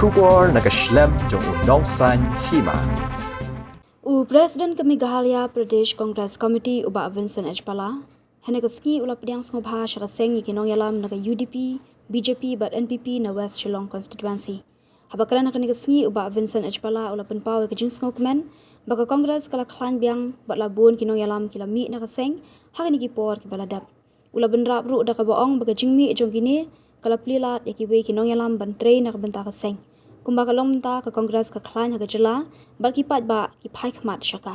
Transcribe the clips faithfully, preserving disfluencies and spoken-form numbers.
Khubor na ka shlem jong u Nongsaiñ Hima. U President ka Meghalaya Pradesh Congress Committee u Bah Vincent H Pala, hynne ka sngi u la pdiang sngewbha sha ka seng ïa ki nongïalam na ka U D P, B J P bad N P P na West Shillong Constituency. Haba kren ha kane ka sngi u Bah Vincent H Pala u la pynpaw ïa ka jingsngewkmen ba ka Congress ka la khlaiñ biang bad la bun ki nongïalam ki la mih na ka seng ha kine ki por kiba la dep. U la bynrap ruh da kaba ong ba ka jingmih jong kine ka la plie lad ïa kiwei ki nongïalam ban trei na ka bynta ka seng. Kumba ka long mynta ka Congress ka khlaiñ ha ka jylla bad ki paidbah ki phai khmat sha ka.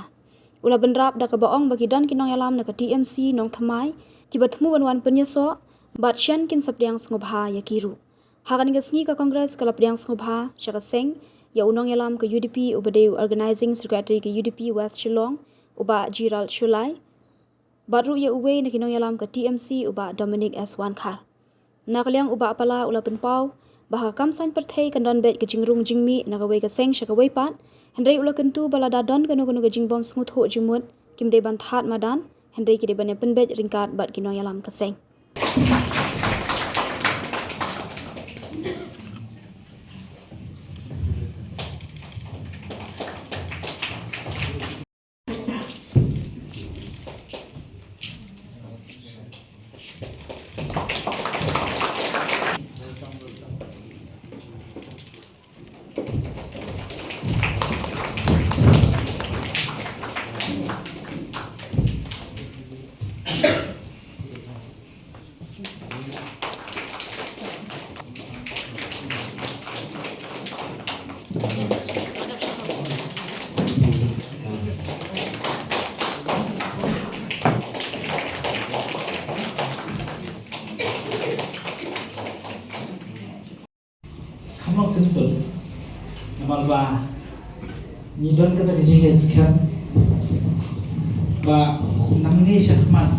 U la bynrap da kaba ong ba ki don ki nongïalam na ka T M C Nongthymmai kiba thmu ban wan pynïasoh bad shen kin sa pdiang sngewbha ïa ki ruh. Ha kane ka sngi ka Congress ka la pdiang sngewbha sha ka seng ïa u nongïalam ka U D P uba dei u Organizing Secretary ka U D P West Shillong u Bah Gerald Shullai, bad ruh ïa uwei na ki nongïalam ka T M C u Bah Dominic S Wankhar. Na ka liang u Bah Pala u la pynpaw ba ha ka kam saiñ pyrthei kan don beit ka jingrung jingmih na kawei ka seng sha kawei pat, hynrei u la kyntu ba lada don kano kano ka jingbym sngewthuh jingmut kim dei ban thad madan, hynrei ki dei ban ïa pynbeit ryngkat bad ki nongïalam ka seng. Kham long simple. Namar ba ngi don kata ka jingngeit skhem ba nangne shakhmat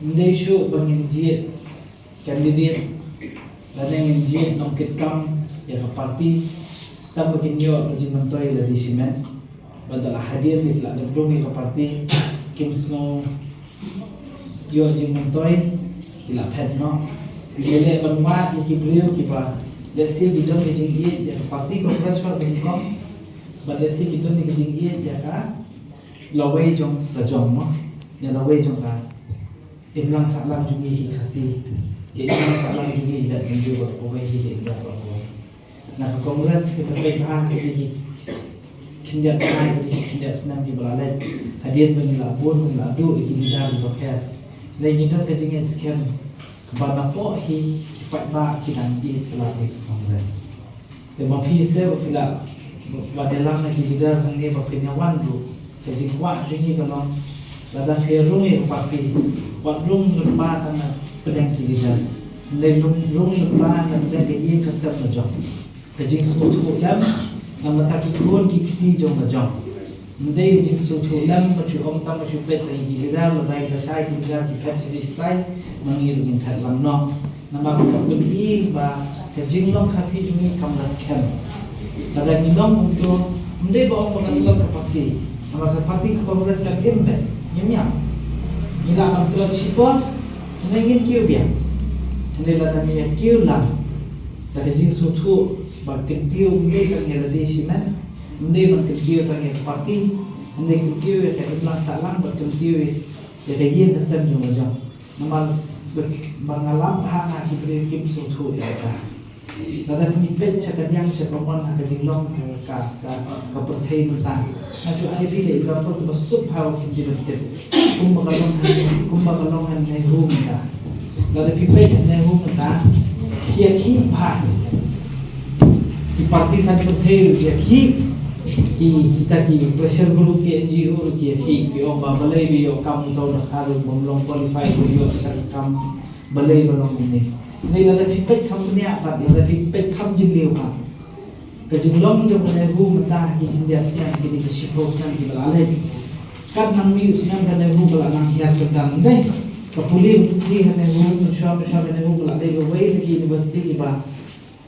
ym dei shuh ba ngin jied candidate lane ngin jied nongkitkam ïa ka party tang ba kin ïoh ka jingmyntoi lade shimet. Bad da la hadien ki la dep rung ïa ka party kim sngew ïoh jingmyntoi ki la phet noh. Ki leh ban wad ïa ki briew kiba lehse ki don ka jingïeit ïa ka party Congress, bad ba ki kong bad lehse ki don ka jingïeit ïa ka lawei jong ka jong mo, ïa lawei jong ka imlang sahlang jong ngi ki Khasi, ka imlang sahlang jong ngi ïa ka jong ngi bad kawei ki imlang bad kawei. Na ka Congress ka peit bha ïa ki khyndiat bnai, ïa ki khyndiat snem kiba la leit. Hadien ba ngi la bun, ngi la duh ïa ki leader kiba pher. Hynrei ngi don ka jingngeit skhem ba napoh hi ki paidbah ki dang ïeit palat ïa ka Congress. Te ma phi seh ba phi lah ban ïalam na ki leader hangne ba phin ïawan ruh. Ka jingkwah jong ngi ka long, lada phi rung ïa ka party, wat rung lypa tang na pdeng ki leader. Hynrei rung, rung lypa na pdeng ka ïing ka sem la jong. Ka jingsngewthuh lem na bynta ki khun ki kti jong la jong. Ym dei ka jingsngewthuh lem ba shu ong tang ba shu peit ïa ki leader, lada ki lashai ki leader ki phet shibit shatai, ma ngi ruh ngin phet lang noh. Namar ka pyni ba ka jinglong Khasi jong ngi kam la skhem. Lada ngi long kumto, ym dei ba ong ba ka tlot ka party. Namar ka party ka Congress kan im beit, ngim ïam. Ngi lah ban tlot shipor, hynrei ngin kiew biang. Hynrei lada ngi ïa kiew lang da ka jingsngewthuh ba kyntiew ym dei tang ïa lade shimet, ym dei ban kyntiew tang ïa ka party, hynrei kyntiew ïa ka imlang sahlang bad kyntiew ïa ka ïing ka sem jong la jong. Namar ba, ba nga lap bha na ki briew kim sngewthuh ïa kata. Lada phi peit sha ka diang sha ka mon ha ka jinglong ka, ka, ka, ka pyrthei mynta. Nga ju ai phi ka example kaba suk bha ba phin ju tip. Kumba ka long ha, kumba ka long ha NEHU mynta. Lada phi peit ha NEHU mynta, ki ïakhih bha. Ki party saiñ pyrthei ruh ki ïakhih, ki, kita ki pressure group, ki N G O ruh ki ïakhih, ki ong ba balei ba ïoh kam uto u dkhar ruh bym long qualified ba ïoh kata ka kam, balei ba long kumne. Hynrei lada phi peit kham bniah pat, lada phi peit kham jylliew pat, ka jinglong jong ka NEHU mynta ha ki khyndiat snem, kine ki shiphew snem kiba la leit, kat nang mih u snem ka NEHU ka la nang hiar kyrdan, ym dei? Ka pule ka puthi ha NEHU, mynshuwa mynshuwa ka NEHU ka la dei kawei na ki university kiba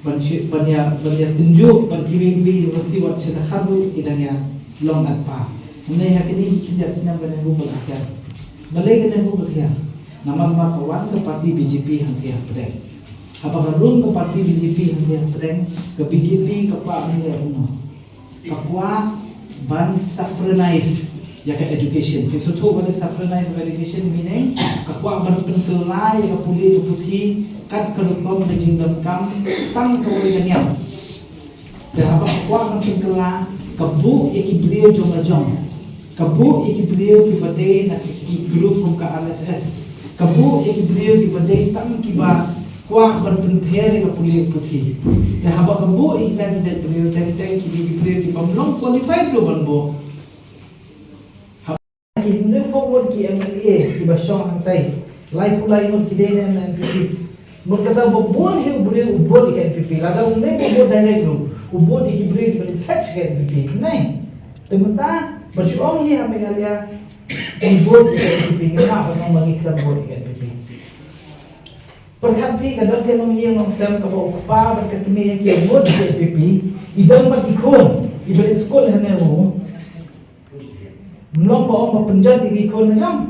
ban shi-, ban ïa, ban ïa tynjuh bad kiwei kiwei university, wat sha dkhar ruh ki dang ïa long at par. Hynrei ha kine ki khyndiat snem ka NEHU ka la hiar. Balei ka NEHU ka hiar? Namar ba ka wan ka party B J P hangtei hapdeng. Haba ka rung ka parti B J P hangtei hapdeng, ka B J P ka kwah ban leh kumno? Ka kwah ban suffragise ïa ka education. Phi sngewthuh ba suffragise of education meaning ka kwah ban pynkylla ïa ka pule ka puthi kat ka rukom ka jingdonkam tang kawei ka niam. Te haba ka kwah ban pynkylla, ka buh ïa ki briew jong la jong. Ka buh ïa ki briew kiba dei na ki group kum ka R S S. Ka buh ïa ki briew kiba dei tang kiba kwah ban pynpher ïa ka pule puthi. Te haba ka buh ïa kita ki jait briew, teng teng ki dei ki briew kiba ym long qualified ruh ban buh. Ki hynriew phew ngut ki M L A kiba shong hangtai, laiphew lai ngut ki dei na N P P. Mut kata ba bun hi u briew u vote ïa ka N P P. Lada u mei u vote direct ruh, u vote ïa ki briew kiba dei thait sha ka N P P. Nai. Te mynta ba shu ong hi ha Meghalaya, ngi vote ïa ka N P P, ngi lah ban ong ba ngi khlem vote ïa ka N P P. Pyrkhat phi, ka don ka nongïing nongsem kaba u kpa bad ka kmie ki vote ïa ka N P P, i dang bad i khun iba dei skul hane u. Mlong ba ong ba pynjot ïa ki khun na jong.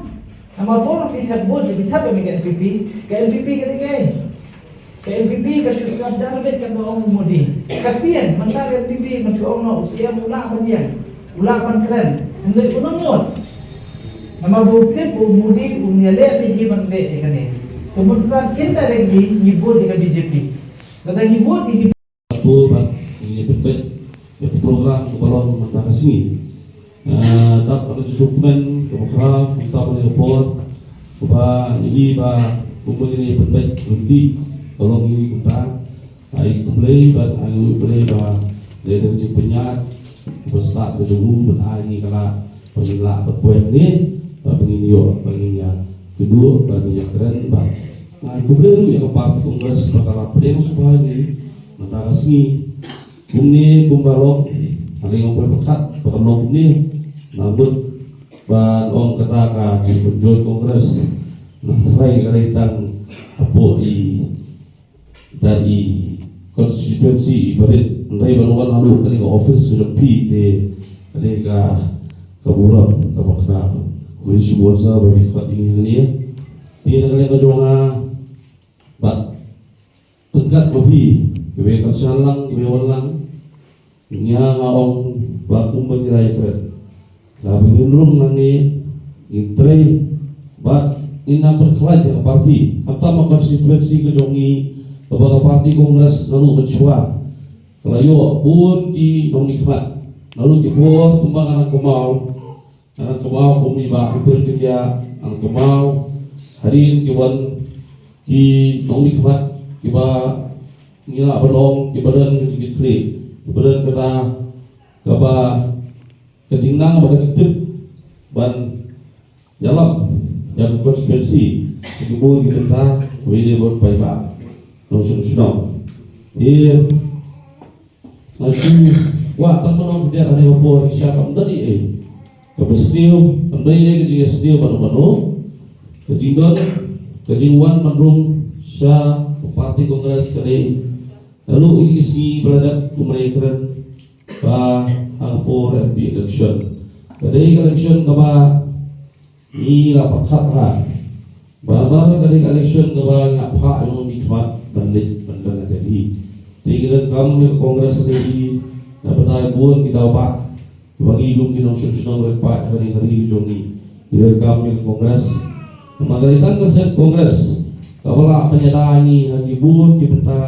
Namar ba phi thep vote, phi thep ïa ka N P P, ka N P P ka dei kaei? Ka N P P ka shu sngap jar beit, kan ba ong u Modi. Ka tieng, mynta ka N P P, man shu ong noh, u C M u lah ban ïeng, u lah ban kren. Hynrei u nang mut. Namar ba u tip u Modi un ïaleh beit hi ban leh ïa kane. Te mut ka indirectly ngi vote ïa ka B J P. Lada ngi vote ïa ka Hato ba ngi pynbeit ïa ka program kaba long mynta ka sngi. Ah, tang ka jingkmen kaba khraw kumta, ka por kaba ngi ba kumba ngi pynbeit lynti ka long ngi kumta. Ai khublei bad ai khublei ba dei ka jingpynïaid kaba stad ka jong u ban ai ngi ka lad ba ngin lah ban poi hangne, ba ngin ïoh, ba ngin ïa kynduh, ba ngin ïa kren, ba ai khublei ruh ïa ka party Congress ba ka la pdiang sngewbha ïa ngi mynta ka sngi. Kumne kumba long, ha ri Nongpoh pyrkhat ba ka long kumne, namut ban ong kata ka jingpynjoin Congress, nang tharai ka dei tang hapoh i, ita i constituency i barit, hynrei ban wan haduh kane ka office ka jong phi te ka dei ka, ka burom kaba khraw. Khublei shibun sa ba phi khot ïa ngi hangne. Te na ka liang ka jong nga bad ryngkat ma phi kiba kyrshan lang, kiba wan lang, nga nga ong ba kumba ngi la ïakren, lada ngin rung nangne, ngin trei bad ngin nang pynkylla ïa ka party. Khamtam ha constituency ka jong ngi kaba ka party Congress naduh mynshuwa ka la ïoh bun ki nongmihkhmat. Naduh ki por kumba nga nang kynmaw, nga nang kynmaw kum i Bah Rupert Kyndiah, nga nang kynmaw hadien ki wan ki nongmihkhmat kiba ngi lah ban ong kiba don ka jingkitkhlieh, kiba don kata kaba ka jingnang bad ka jingtip ban ïalam ïa ka constituency. Ki bun ki bynta, wei de bun paidbah nongshong shnong. Te nga shu kwah tang ban ong kane ka por sha, kam don ei ei kaba sniew, kam don ei ei ka jingsniew bad mano. Ka jingdon, ka jingwan ban rung sha ka party Congress ka dei naduh ïa ki sngi ba la dep, kumba la ïakren, ba ha ka por M P election. Ka dei ka election kaba ngi la pyrkhat ha ba namar ka dei ka election kaba ngi hap phah ïa u nongmihkhmat ban leit ban don ha Delhi. Te ngi donkam ïa ka Congress ha Delhi na bynta bun ki daw ba, ba ngi kum ki nongshong shnong ryngkat ha ri, ha ri ka jong ngi, ngi donkam ïa ka Congress. Namar ka dei tang ka seng Congress kaba lah ban ïada ïa ngi ha ki bun ki bynta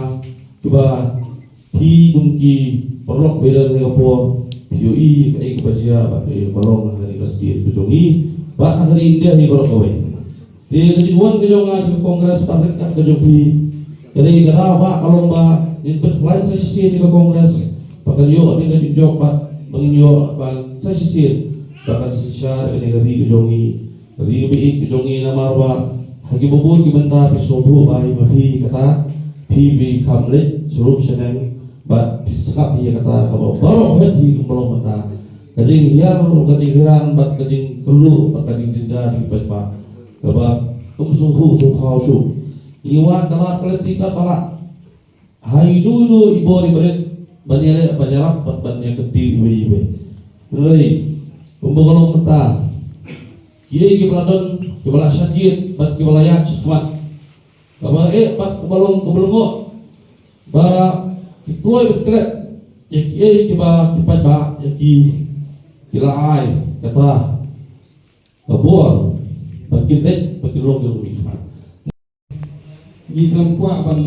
kiba phi kum ki paralok ba ïadon ha ka por phi ïohi kaei kaba jia bad kaei kaba long ha ri ka state ka jong ngi bad ha ri India hi baroh kawei. Te ka jingwan ka jong nga sha ka Congress bad ryngkat ka jong phi, ka dei ka daw ba ka long ba ngin pynkylla sa shisien ïa ka Congress, ba kan ïoh ïa ka jingjop bad ba ngin ïoh ban sa shisien ba kan synshar ïa ka ri ka jong ngi. Ri ba ïeit ka jong ngi, namar ba ha kiba bun ki bynta phi sngewthuh ba i ma phi kata, phi phi kham leit sha rum sha neng bad phi sngap hi ïa kata kaba baroh hi kumba long mynta. Ka jinghiar, ka jinghiran bad ka jingkyrduh bad ka jingjynjar jong ki paidbah kaba ym sngewthuh sngewthaw shuh. Ngi wad ka lad ka lynti katba lah ha ino ino i bor i barit ban ïaleh ban ïarap bad ban ïakyntiew iwei iwei. Hynrei kumba ka long mynta, kiei kiba la don, kiba la shah jied bad kiba la ïaid shakhmat, Kaba eh pat kaba long kaba long ba ki kloi ba klet ïa ki ei kiba ki paidbah ïa ki ki la ai kata ka bor ba kin leit ba kin long ki long ki khmat. Ngi tang kwah ban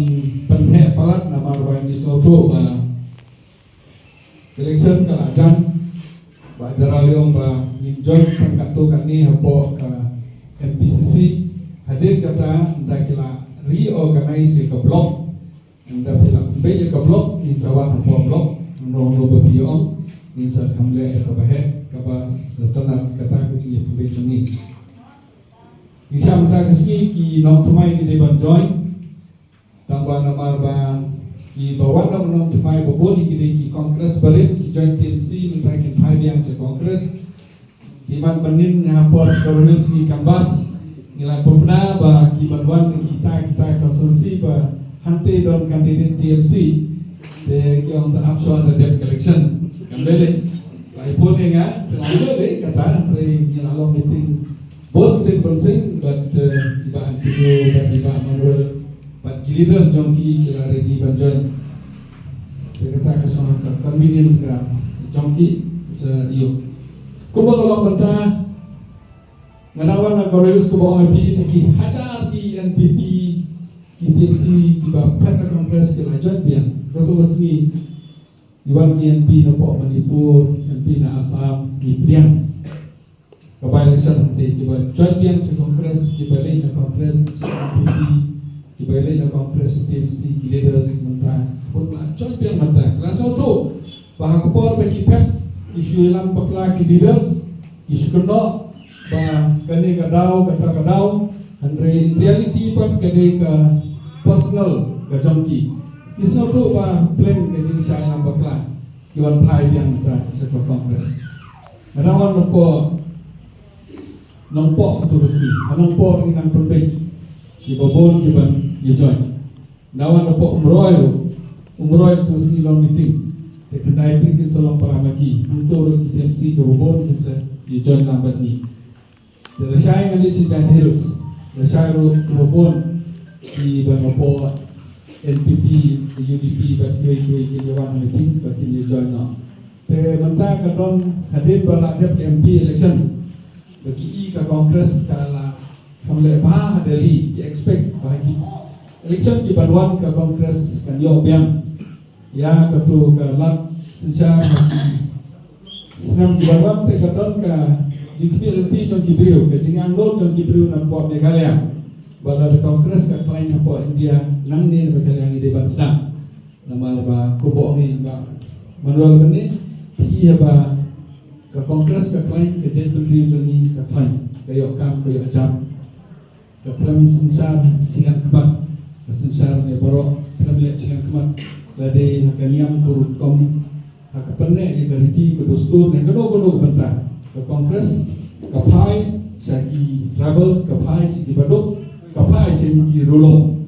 pynheh palat namar ba ngi sngewthuh ba election ka la jan ba Jara Liong ba ngin join tang katto katne hapoh ka M P C C. Hadien kata ynda ki la reorganize ïa ka block, ynda phi la pynbeit ïa ka block ngin sa wan hapoh block, no no ba phi ong ngin sa kham leh ïa kaba heh kaba sa tang kata ka jingïapynbeit jong ngi. Ngi sha mynta ka sngi ki nongthymmai ki dei ban join. Tang ba namar ba ki ba wan nong nongthymmai ba bun ki dei ki Congress barim ki join T M C mynta kin phai biang sha Congress. Ki man banin nga por ka rul sngi canvass. Ngi la pynbna ba ki ban wan kita kita constituency ba hangta don candidate T M C. Te ki ong ta ap shuwa da dep election. Kan lele. Lai pun nga, te lai lele kata, te ngi la long meeting. Bun sien bun sien bad, eh, i Bah Antonio bad i Bah Manuel bad ki leaders jong ki ki la ready ban join. Te kata ka song ka convenient ka jong ki sa ïoh. Kumba ka long mynta nga dang wan na ka Royal Scuba O I P te ki hajar ki N P P ki T M C kiba phet na Congress ki la join biang. Ka tu ka sngi i wan ki M P na pok Manipur, M P na Assam, ki pdiang. Ka by election hangte kiba join biang sha Congress, kiba leit na Congress sha N P P, kiba leit na Congress sha T M C, ki leaders mynta. Bun la join biang mynta. La sngewthuh ba ha ka por ba ki phet ki shu ïalam bakla ki leaders, ki shu kynnoh ba kane ka daw kata ka daw. Hynrei in reality pat ka dei ka personal ka jong ki. Ki sngewthuh ba pleng ka jingshah ïalam bakla. Ki wan phai biang mynta sha ka Congress. Nga dang wan nongpoh nongpoh tu ka sngi, ha nongpoh ngi nang pynbeit kiba bun kiban ïa join. Nga dang wan nongpoh Umroi ruh, Umroi tu ka sngi long meeting. Te khyndai tarik kin sa long para ma ki, hangto ruh ki T M C kiba bun kin sa ïa join lang bad ngi. Te lashai nga leit sha Jaintia Hills, lashai ruh kiba bun kiba nongpoh N P P, U D P bad kiwei kiwei kin ïa wan ha meeting ba kin ïa join noh. Te mynta ka don hadien ba la dep ka M P election ba ki i ka Congress ka la kham leh bha ha Delhi, ki expect ba ha ki election kiban wan ka Congress kan ïoh biang. Ïa katu ka lad synshar ha ki snem kiban wan te ka don ka jingkhmih lynti jong ki briew, ka jingangnud jong ki briew na pdeng Meghalaya. Ba lada Congress ka khlaiñ hapoh India nangne na Meghalaya ngi dei ban sdang. Namar ba kumba ong i Bah Manuel mynne, phi i ba ka Congress ka khlaiñ, ka jaitbynriew jong ngi ka khlaiñ, ka ïoh kam, ka ïoh jam. Ka khlem synshar shiliang khmat, ka synshar ne baroh khlem leh shiliang khmat. Lade ha ka niam ka rukom, ha ka pyneh ïa ka riti ka dustur ne kano kano ka bynta. Ka Congress ka phai sha ki tribals, ka phai sha ki baduk, ka phai sha ki rukom.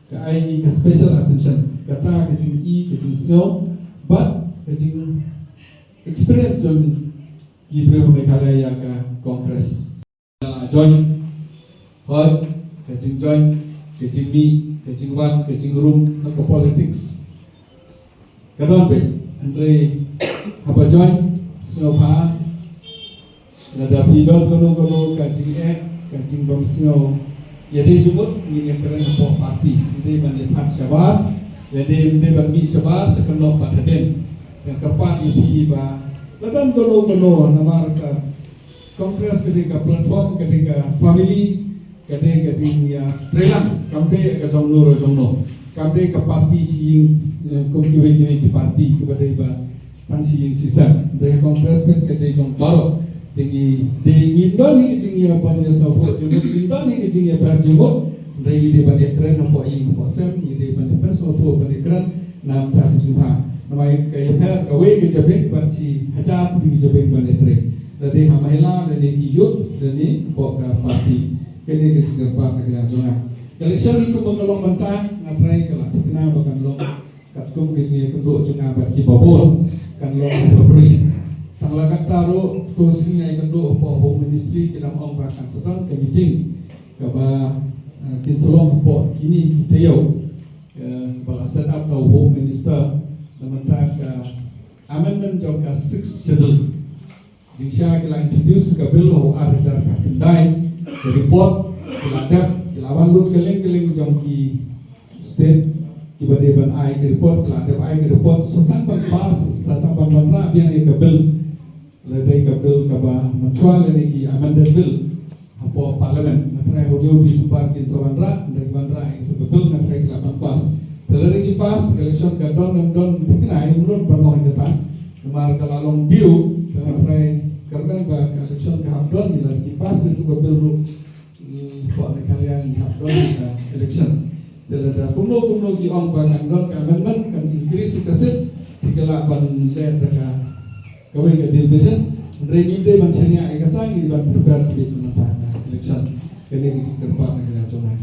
Ka ai ka special attention. Kata ka jing i, ka jingsngew bad ka jing experience jong ki briew Meghalaya ïa ka Congress. Join, hoi, ka jingjoin, ka jingmih, ka jingwan, ka jingrung ha ka politics. Ka don beit, hynrei haba join sngewbha. Lada phi don kano kano ka jingeh, ka jingbymsngew, ïadei jingmut, ngin ïakren hapoh party. Ym dei ban ïathuh shabar, ïadei ym dei ban mih shabar, sa kynnoh pat hadien. Nga kyrpad ïa phi ba la don kano kano namar ka Congress ka dei ka platform, ka dei ka family, ka dei ka jingïatreilang, kam dei ka jong no ruh jong no. Kam dei ka party shi ïing, eh, kum kiwei kiwei ki party kiba dei ba tang shi ïing shi sem. Dei Congress pat ka dei jong baroh. Te ngi dei ngim don hi ka jingïaban ïasngewthuh jingmut, ngim don hi ka jingïapher jingmut. Dei ngi dei ban ïakren hapoh ïing hapoh sem, ngi dei ban ïapynsngewthuh ban ïakren. Namar ka jingpang namar ka ïapher kawei ka jabieng bad shi hajar shi ka jabieng ban ïatrei. Lade ha mahila, lade ki youth, lade hapoh ka party. Kane ka jingkyrpad na ka liang jong nga. Ka election ni kumba ka long mynta, nga trai ka la thikna ba kan long katkum ka jingïakynduh jong nga bad kiba bun, kan long ha February. Tang la katta ruh, tu sngi nga ïakynduh hapoh Home Ministry, ki dang ong ba kan sa don ka meeting kaba Kin sa long hapoh kine ki taïew ba la set up da u Home Minister na bynta ka amendment jong ka Sixth Schedule. Jingshisha ki la introduce ka bill ha u ar hajar khatkhyndai. Ka report ki la dep, ki la wan lut kylleng kylleng jong ki state kiba dei ban ai ka report, ki la dep ai ka report sa tang ban pass, sa tang ban wanrah biang ïa ka bill. Lada ka bill kaba mynshuwa lane ki amended bill hapoh Parliament, nga tharai ha u December kin sa wanrah, lada ki wanrah ïa ka bill nga tharai ki lah ban pass. Te lada ki pass, ka election ka don ne ym don, thikna ïa mlot ban ong ïa kata. Namar ka la long due, te nga tharai kyrmen ba ka election ka hap don, lada ki pass ïa ka bill ruh, ngi hapoh Meghalaya ngi hap don ka election. Te lada kumno kumno ki ong ba kan don ka amendment, kan increase ka seat, te ki lah ban leh da ka kawei ka division. Hynrei ngi dei ban shaniah ïa kata, ngi dei ban prepare beit mynta ka election. Kane ka jingkyrpad na ka liang jong nga.